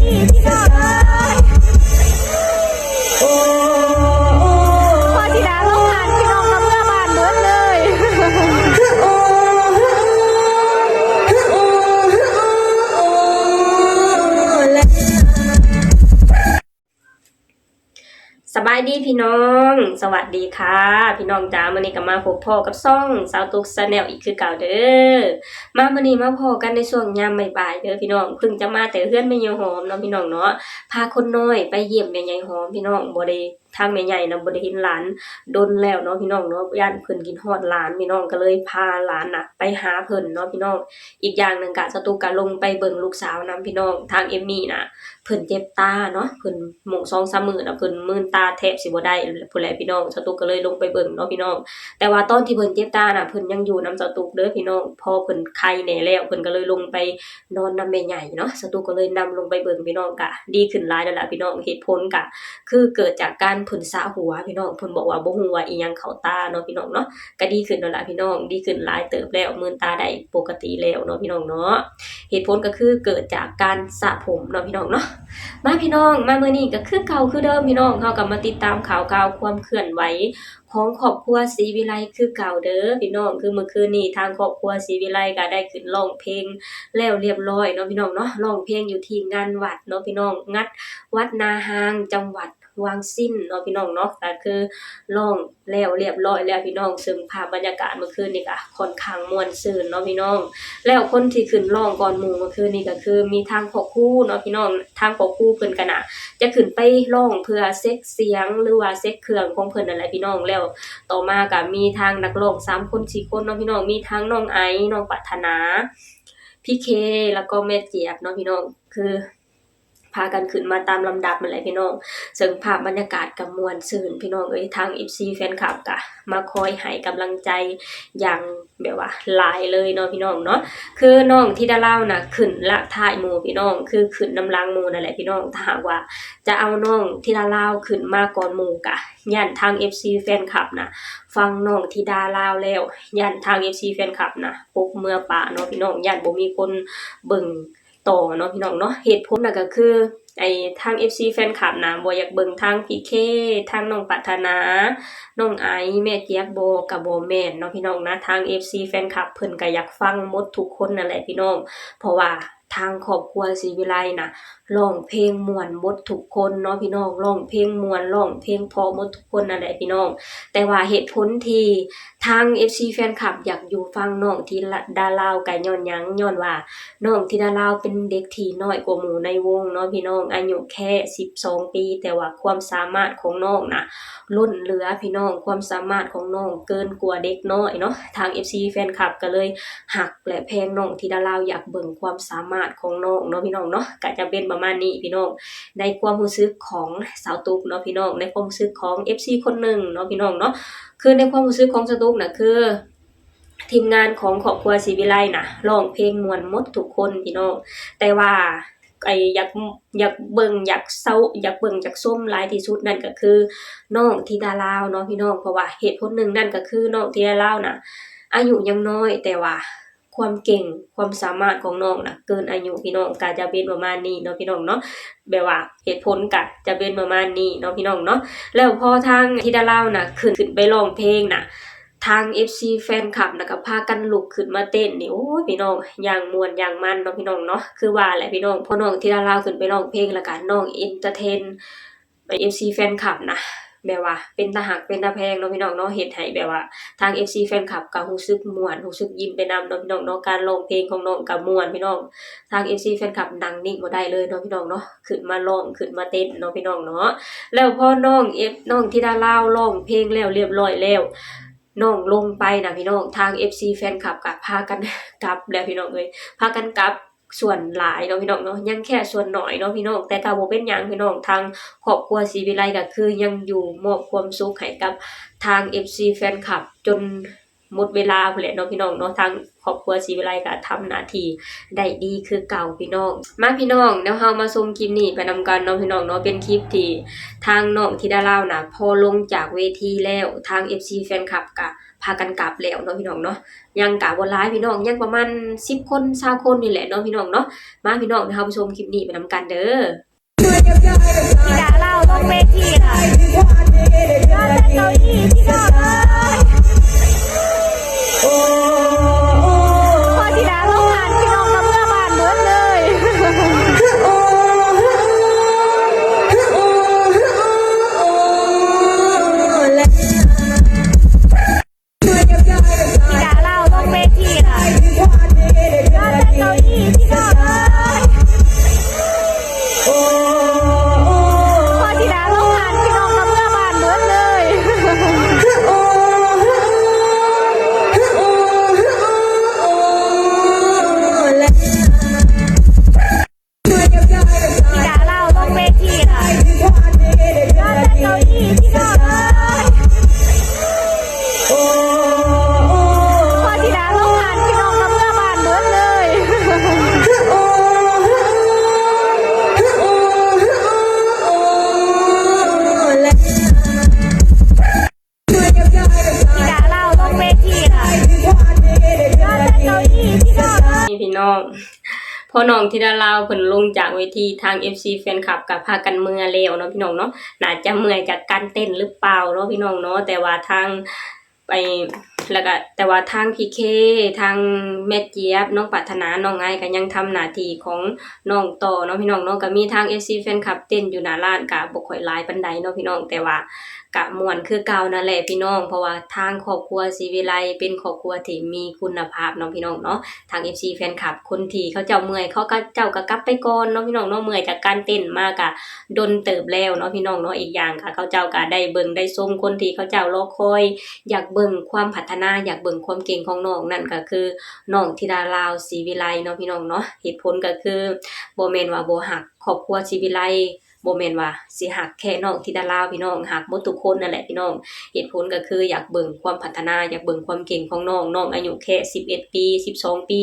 ພີ່ນ້ອງເອີຍ ໂອ້ ພໍ່ທິດາລົງຫັ້ນ ພີ່ນ້ອງກໍເມືອບ້ານເບິດເລີຍ. ສະບາຍດີພີ່ນ້ອງ ສະຫວັດດີຄ່ະພີ່ນ້ອງຈ້າ. ມື້ນີ້ກໍມາພົບພໍ້ກັບຊ່ອງສາວຕຸກ Channel ອີກຄືເກົ່າເດີ. ມາມື້ນີ້ມາພໍ້ກັນໃນຊ່ວງຍາມບ່າຍໆເດີພີ່ນ້ອງ. ເພິ່ງຈະມາແຕ່ເຮືອນແມ່ໃຫຍ່ຫອມເນາະພີ່ນ້ອງເນາະ, ພາຄົນນ້ອຍໄປຢ້ຽມແມ່ໃຫຍ່ຫອມພີ່ນ້ອງ. ບໍ່ໄດ້ ທາງແມ່ໃຫຍ່ນະບໍ່ໄດ້ເຫັນຫຼານດົນແລ້ວເນາະພີ່ນ້ອງເນາະ, ຢ້ານເພິ່ນຄິດຮອດຫຼານພີ່ນ້ອງ ກໍເລີຍພາຫຼານນະໄປຫາເພິ່ນເນາະພີ່ນ້ອງ. ອີກຢ່າງໜຶ່ງກະສາວຕຸກກະລົງໄປເບິ່ງລູກສາວນຳພີ່ນ້ອງ. ທາງເອມມີນະ ເພິ່ນເຈັບຕາເນາະ, ເພິ່ນໝົງສອງສາມມື້ນະ ເພິ່ນມືນຕາແທບຊິບໍ່ໄດ້ພຸ້ນແຫຼະພີ່ນ້ອງ. ສາວຕຸກກໍເລີຍລົງໄປເບິ່ງເນາະພີ່ນ້ອງ. ແຕ່ວ່າຕອນທີ່ເພິ່ນເຈັບຕານະ ເພິ່ນຍັງຢູ່ນຳສາວຕຸກເດີພີ່ນ້ອງ. ພໍເພິ່ນໄຄແນ່ແລ້ວ ເພິ່ນກໍເລີຍລົງໄປນອນນຳແມ່ໃຫຍ່ເນາະ. ສາວຕຸກກໍເລີຍນຳລົງໄປເບິ່ງພີ່ນ້ອງ, ກະດີຂຶ້ນຫຼາຍແລ້ວລະພີ່ນ້ອງ. ເຫດຜົນກະຄືເກີດຈາກການເພິ່ນສະຫົວພີ່ນ້ອງ, ເພິ່ນບອກວ່າບໍ່ຮູ້ວ່າອີ່ຫຍັງເຂົ້າຕາເນາະພີ່ນ້ອງເນາະ. ກະດີຂຶ້ນແລ້ວລະພີ່ນ້ອງ, ດີຂຶ້ນຫຼາຍເຕີບແລ້ວ, ມືນຕາໄດ້ປົກກະຕິແລ້ວເນາະພີ່ນ້ອງເນາະ. ເຫດຜົນກໍຄືເກີດຈາກການສະຜົມເນາະພີ່ນ້ອງເນາະ. ມາພີ່ນ້ອງ ມາມື້ນີ້ກໍຄືເກົ່າຄືເດີມພີ່ນ້ອງ, ເຮົາກໍມາຕິດຕາມຂ່າວຄາວຄວາມເຄື່ອນໄຫວຂອງຄອບຄົວສີວິໄລຄືເກົ່າເດີພີ່ນ້ອງ. ຄືມື້ຄືນນີ້ທາງຄອບຄົວສີວິໄລກໍໄດ້ຂຶ້ນຮ້ອງເພງແລ້ວລຽບລ້ອຍເນາະພີ່ນ້ອງເນາະ, ຮ້ອງເພງຢູ່ທີ່ງານວັດເນາະພີ່ນ້ອງ, ງານວັດນາຮາງ ຈັງຫວັດ ວາງຊິນເນາະພີ່ນ້ອງເນາະ. ກໍຄືຮ້ອງແລ້ວລຽບລ້ອຍແລ້ວພີ່ນ້ອງ, ເຊິ່ງພາບບັນຍາກາດມື້ຄືນນີ້ກໍຄ່ອນຂ້າງມ່ວນຊື່ນເນາະພີ່ນ້ອງ. ແລ້ວຄົນທີ່ຂຶ້ນຮ້ອງກ່ອນໝູ່ມື້ຄືນນີ້ກໍຄືມີທາງພໍ່ຄູເນາະພີ່ນ້ອງ, ທາງພໍ່ຄູເພິ່ນກໍໜ້າຈະຂຶ້ນໄປຮ້ອງເພື່ອເຊັກສຽງ ຫຼືວ່າເຊັກເຄື່ອງຂອງເພິ່ນນັ້ນແຫຼະພີ່ນ້ອງ. ແລ້ວຕໍ່ມາກໍມີທາງນັກຮ້ອງສາມຄົນສີ່ຄົນເນາະພີ່ນ້ອງ, ມີທັງນ້ອງໄອ, ນ້ອງປາດຖະໜາ, ພີ່ເຄ ແລ້ວກໍແມ່ຈຽບເນາະພີ່ນ້ອງ. ຄື ພາກັນຂຶ້ນມາຕາມລຳດັບຫັ້ນແຫຼະພີ່ນ້ອງ, ເຊິ່ງພາບບັນຍາກາດກໍມ່ວນຊື່ນພີ່ນ້ອງເອີຍ. ທາງເອັຟຊີແຟນຄລັບກໍມາຄອຍໃຫ້ກຳລັງໃຈຢ່າງແບບວ່າຫຼາຍເລີຍເນາະພີ່ນ້ອງເນາະ. ຄືນ້ອງທິດາລາວນະຂຶ້ນລະທ້າຍໝູ່ພີ່ນ້ອງ, ຄືຂຶ້ນນຳຫຼັງໝູ່ນັ້ນແຫຼະພີ່ນ້ອງ. ຖ້າຫາກວ່າຈະເອົານ້ອງທິດາລາວຂຶ້ນມາກ່ອນໝູ່ກະຢ້ານທາງເອັຟຊີແຟນຄລັບນະຟັງນ້ອງທິດາລາວແລ້ວ ຢ້ານທາງເອັຟຊີແຟນຄລັບນະປົບເມືອປະເນາະພີ່ນ້ອງ, ຢ້ານບໍ່ມີຄົນເບິ່ງ ຕໍ່ເນາະພີ່ນ້ອງເນາະ. ເຫດຜົນນະກໍຄື ໄອ້ທາງເອັຟຊີແຟນຄລັບນະບໍ່ຢາກເບິ່ງທາງພີ່ເຄ, ທາງນ້ອງປາດຖະໜາ, ນ້ອງໄອ, ແມ່ຈຽບບໍ ກໍບໍ່ແມ່ນເນາະພີ່ນ້ອງນະ. ທາງເອັຟຊີແຟນຄລັບເພິ່ນກໍຢາກຟັງໝົດທຸກຄົນນັ້ນແຫຼະພີ່ນ້ອງ, ເພາະວ່າທາງຄອບຄົວສີວິໄລນະຮ້ອງເພງມ່ວນໝົດທຸກຄົນເນາະພີ່ນ້ອງ, ຮ້ອງເພງມ່ວນ ຮ້ອງເພງເພາະໝົດທຸກຄົນນັ້ນແຫຼະພີ່ນ້ອງ. ແຕ່ວ່າເຫດຜົນທີ່ ທາງເອັຟຊີແຟນຄລັບຢາກຢູ່ຝັ່ງນ້ອງທິດາລາວກໍຍ້ອນຫຍັງ? ຍ້ອນວ່ານ້ອງທິດາລາວເປັນເດັກທີ່ນ້ອຍກວ່າໝູ່ໃນວົງເນາະພີ່ນ້ອງ, ອາຍຸແຄ່ສິບສອງປີ, ແຕ່ວ່າຄວາມສາມາດຂອງນ້ອງນະລົ້ນເຫຼືອພີ່ນ້ອງ, ຄວາມສາມາດຂອງນ້ອງເກີນກວ່າເດັກນ້ອຍເນາະ. ທາງເອັຟຊີແຟນຄລັບກໍເລີຍຮັກ ແລະ ແພງນ້ອງທິດາລາວ, ຢາກເບິ່ງຄວາມສາມາດຂອງນ້ອງເນາະພີ່ນ້ອງເນາະ. ກໍຈະເປັນປະມານນີ້ພີ່ນ້ອງ, ໃນຄວາມຮູ້ສຶກຂອງສາວຕຸກເນາະພີ່ນ້ອງ, ໃນຄວາມຮູ້ສຶກຂອງເອັຟຊີຄົນໜຶ່ງເນາະພີ່ນ້ອງເນາະ. ຄືໃນຄວາມຮູ້ສຶກຂອງສາວຕຸກນະ ຄືທີມງານຂອງຄອບຄົວສີວິໄລນະຮ້ອງເພງມ່ວນໝົດທຸກຄົນພີ່ນ້ອງ, ແຕ່ວ່າໄອ້ຢາກ ຢາກເບິ່ງ ຢາກເຊົາ ຢາກເບິ່ງ ຢາກຊົມຫຼາຍທີ່ສຸດນັ້ນກໍຄືນ້ອງທິດາລາວເນາະພີ່ນ້ອງ. ເພາະວ່າເຫດຜົນໜຶ່ງນັ້ນກໍຄືນ້ອງທິດາລາວນະອາຍຸຍັງນ້ອຍ, ແຕ່ວ່າ ຄວາມເກັ່ງ ຄວາມສາມາດຂອງນ້ອງນະເກີນອາຍຸພີ່ນ້ອງ, ກະຈະເປັນປະມານນີ້ເນາະພີ່ນ້ອງເນາະ. ແບບວ່າເຫດຜົນກະຈະເປັນປະມານນີ້ເນາະພີ່ນ້ອງເນາະ. ແລ້ວພໍທາງທິດາລາວນະຂຶ້ນ ຂຶ້ນໄປຮ້ອງເພງນະ, ທາງເອັຟຊີແຟນຄລັບນະກໍພາກັນລຸກຂຶ້ນມາເຕັ້ນນີ້ ໂອ້ຍ ພີ່ນ້ອງ ຢ່າງມ່ວນຢ່າງມັນເນາະພີ່ນ້ອງເນາະ. ຄືວ່າແຫຼະພີ່ນ້ອງ, ພໍນ້ອງທິດາລາວຂຶ້ນໄປຮ້ອງເພງ ແລ້ວກະນ້ອງເອັນເຕີເທນ ເອັຟຊີແຟນຄລັບນະ ແບບວ່າເປັນຕາຮັກເປັນຕາແພງເນາະພີ່ນ້ອງເນາະ, ເຮັດໃຫ້ແບບວ່າທາງເອັຟຊີແຟນຄລັບກໍຮູ້ສຶກມ່ວນ ຮູ້ສຶກຍິນໄປນຳເນາະພີ່ນ້ອງເນາະ. ການຮ້ອງເພງຂອງນ້ອງກໍມ່ວນພີ່ນ້ອງ, ທາງເອັຟຊີແຟນຄລັບນັ່ງນິ່ງບໍ່ໄດ້ເລີຍເນາະພີ່ນ້ອງເນາະ, ຂຶ້ນມາຮ້ອງ ຂຶ້ນມາເຕັ້ນເນາະພີ່ນ້ອງເນາະ. ແລ້ວພໍນ້ອງເອັຟ ນ້ອງທິດາລາວຮ້ອງເພງແລ້ວລຽບລ້ອຍແລ້ວ ນ້ອງລົງໄປນະພີ່ນ້ອງ, ທາງເອັຟຊີແຟນຄລັບກໍພາກັນກັບແລ້ວພີ່ນ້ອງເອີຍ, ພາກັນກັບ ສ່ວນຫຼາຍເນາະພີ່ນ້ອງເນາະ, ຍັງແຄ່ສ່ວນໜ້ອຍເນາະພີ່ນ້ອງ. ແຕ່ກໍບໍ່ເປັນຫຍັງພີ່ນ້ອງ, ທາງຄອບຄົວສີວິໄລກໍຄືຍັງຢູ່ມອບຄວາມສຸກໃຫ້ກັບທາງເອັຟຊີແຟນຄລັບຈົນໝົດເວລາພຸ້ນແຫຼະເນາະພີ່ນ້ອງເນາະ. ທາງຄອບຄົວສີວິໄລກໍທຳໜ້າທີ່ໄດ້ດີຄືເກົ່າພີ່ນ້ອງ. ມາພີ່ນ້ອງ, ດຽວເຮົາມາຊົມຄລິບນີ້ໄປນຳກັນເນາະພີ່ນ້ອງເນາະ. ເປັນຄລິບທີ່ທາງນ້ອງທິດາລາວນະ ພໍລົງຈາກເວທີແລ້ວ ທາງເອັຟຊີແຟນຄລັບກໍ ພາກັນກັບແລ້ວເນາະພີ່ນ້ອງເນາະ. ຍັງກະບໍ່ຫຼາຍພີ່ນ້ອງ, ຍັງປະມານສິບຄົນ ຊາວຄົນນີ້ແຫຼະເນາະພີ່ນ້ອງເນາະ. ມາພີ່ນ້ອງ ເຮົາໄປຊົມຄລິບນີ້ໄປນຳກັນເດີ. ທິດາລາວລົງເວທີລະ ເຈົ້າແຕ່ເກົ້າອີ່ພີ່ນ້ອງເອີຍ. ພໍທິດາລົງຫັ້ນ ພີ່ນ້ອງກະເມືອບ້ານເບິດເລີຍ. ທິດາລາວລົງເວທີລະ ເຈົ້າແຕ່ເກົ້າອີ່ພີ່ນ້ອງເອີຍ. ພໍທິດາລົງຫັ້ນ ພີ່ນ້ອງກະເມືອບ້ານເບິດເລີຍ. ທິດາລາວລົງເວທີລະ ເຈົ້າແຕ່ເກົ້າອີ່ພີ່ນ້ອງເອີຍ. ພໍທິດາລົງຫັ້ນ ພີ່ນ້ອງກະເມືອບ້ານເບິດເລີຍ. ທິດາລາວລົງເວທີລະ ເຈົ້າແຕ່ເກົ້າອີ່ພີ່ນ້ອງເອີຍ. ນີ້ພີ່ນ້ອງ ພໍນ້ອງທິດາລາວເພິ່ນລົງຈາກເວທີ ທາງເອັຟຊີແຟນຄລັບກະພາກັນເມືອແລ້ວເນາະພີ່ນ້ອງເນາະ. ໜ້າຈະເມື່ອຍຈາກການເຕັ້ນຫຼືເປົ່າເນາະພີ່ນ້ອງເນາະ, ແຕ່ວ່າທາງ ໄປ ແລ້ວກະ ແຕ່ວ່າທາງພີ່ເຄ ທາງແມ່ຈຽບ ນ້ອງປາດຖະໜາ ນ້ອງໄອກະຍັງທຳໜ້າທີ່ຂອງນ້ອງຕໍ່ເນາະພີ່ນ້ອງເນາະ. ກະມີທາງເອັຟຊີແຟນຄລັບເຕັ້ນຢູ່ໜ້າຮ້ານ ກະບໍ່ຄ່ອຍຫຼາຍປານໃດເນາະພີ່ນ້ອງ, ແຕ່ວ່າກະມ່ວນຄືເກົ່ານັ້ນແຫຼະພີ່ນ້ອງ. ເພາະວ່າທາງຄອບຄົວສີວິໄລເປັນຄອບຄົວທີ່ມີຄຸນນະພາບເນາະພີ່ນ້ອງເນາະ. ທາງເອັຟຊີແຟນຄລັບ ຄົນທີ່ເຂົາເຈົ້າເມື່ອຍ ເຂົາກະ ເຈົ້າກະກັບໄປກ່ອນເນາະພີ່ນ້ອງເນາະ. ເມື່ອຍຈາກການເຕັ້ນມາກະດົນເຕີບແລ້ວເນາະພີ່ນ້ອງເນາະ. ອີກຢ່າງກະເຂົາເຈົ້າກະໄດ້ເບິ່ງໄດ້ຊົມຄົນທີ່ເຂົາເຈົ້າລໍຄອຍ ຢາກເບິ່ງຄວາມພັດທະນາ ຢາກເບິ່ງຄວາມເກັ່ງຂອງນ້ອງ ນັ້ນກະຄືນ້ອງທິດາລາວສີວິໄລເນາະພີ່ນ້ອງເນາະ. ເຫດຜົນກະຄືບໍ່ແມ່ນວ່າບໍ່ຮັກຄອບຄົວສີວິໄລ ບໍ່ແມ່ນວ່າຊິຮັກແຄ່ນ້ອງທິດາລາວພີ່ນ້ອງ, ຮັກໝົດທຸກຄົນນັ້ນແຫຼະພີ່ນ້ອງ. ເຫດຜົນກະຄືຢາກເບິ່ງຄວາມພັດທະນາ ຢາກເບິ່ງຄວາມເກັ່ງຂອງນ້ອງ. ນ້ອງອາຍຸແຄ່ສິບເອັດປີ ສິບສອງປີ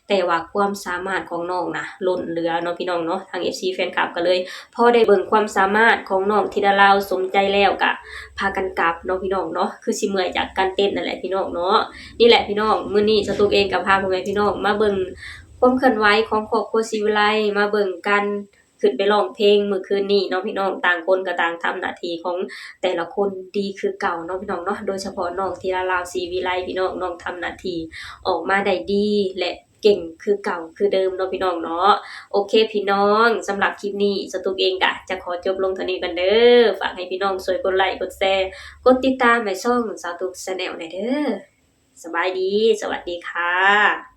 ແຕ່ວ່າຄວາມສາມາດຂອງນ້ອງນະລົ້ນເຫຼືອເນາະພີ່ນ້ອງເນາະ. ທາງເອັຟຊີແຟນຄລັບກະເລີຍພໍໄດ້ເບິ່ງຄວາມສາມາດຂອງນ້ອງທິດາລາວສົມໃຈແລ້ວກະພາກັນກັບເນາະພີ່ນ້ອງເນາະ. ຄືຊິເມື່ອຍຈາກການເຕັ້ນນັ້ນແຫຼະພີ່ນ້ອງເນາະ. ນີ້ແຫຼະພີ່ນ້ອງ ມື້ນີ້ສະຕຸກເອງກະພາພໍ່ແມ່ພີ່ນ້ອງມາເບິ່ງຄວາມເຄື່ອນໄຫວຂອງຄອບຄົວສີວິໄລ, ມາເບິ່ງການ ຂຶ້ນໄປຮ້ອງເພງມື້ຄືນນີ້ເນາະພີ່ນ້ອງ. ຕ່າງຄົນກະຕ່າງທຳໜ້າທີ່ຂອງແຕ່ລະຄົນດີຄືເກົ່າເນາະພີ່ນ້ອງເນາະ. ໂດຍສະເພາະນ້ອງທິດາລາວສີວິໄລພີ່ນ້ອງ ນ້ອງທຳໜ້າທີ່ອອກມາໄດ້ດີ ແລະ ເກັ່ງຄືເກົ່າຄືເດີມເນາະພີ່ນ້ອງເນາະ. ໂອເຄພີ່ນ້ອງ ສຳລັບຄລິບນີ້ສະຕຸກເອງກະຈະຂໍຈົບລົງເທົ່ານີ້ກ່ອນເດີ. ຝາກໃຫ້ພີ່ນ້ອງຊ່ວຍກົດໄລ ກົດແຊ ກົດຕິດຕາມໃຫ້ຊ່ອງສາວຕຸກແຊນແນວແດ່ເດີ. ສະບາຍດີ ສະຫວັດດີຄ່ະ.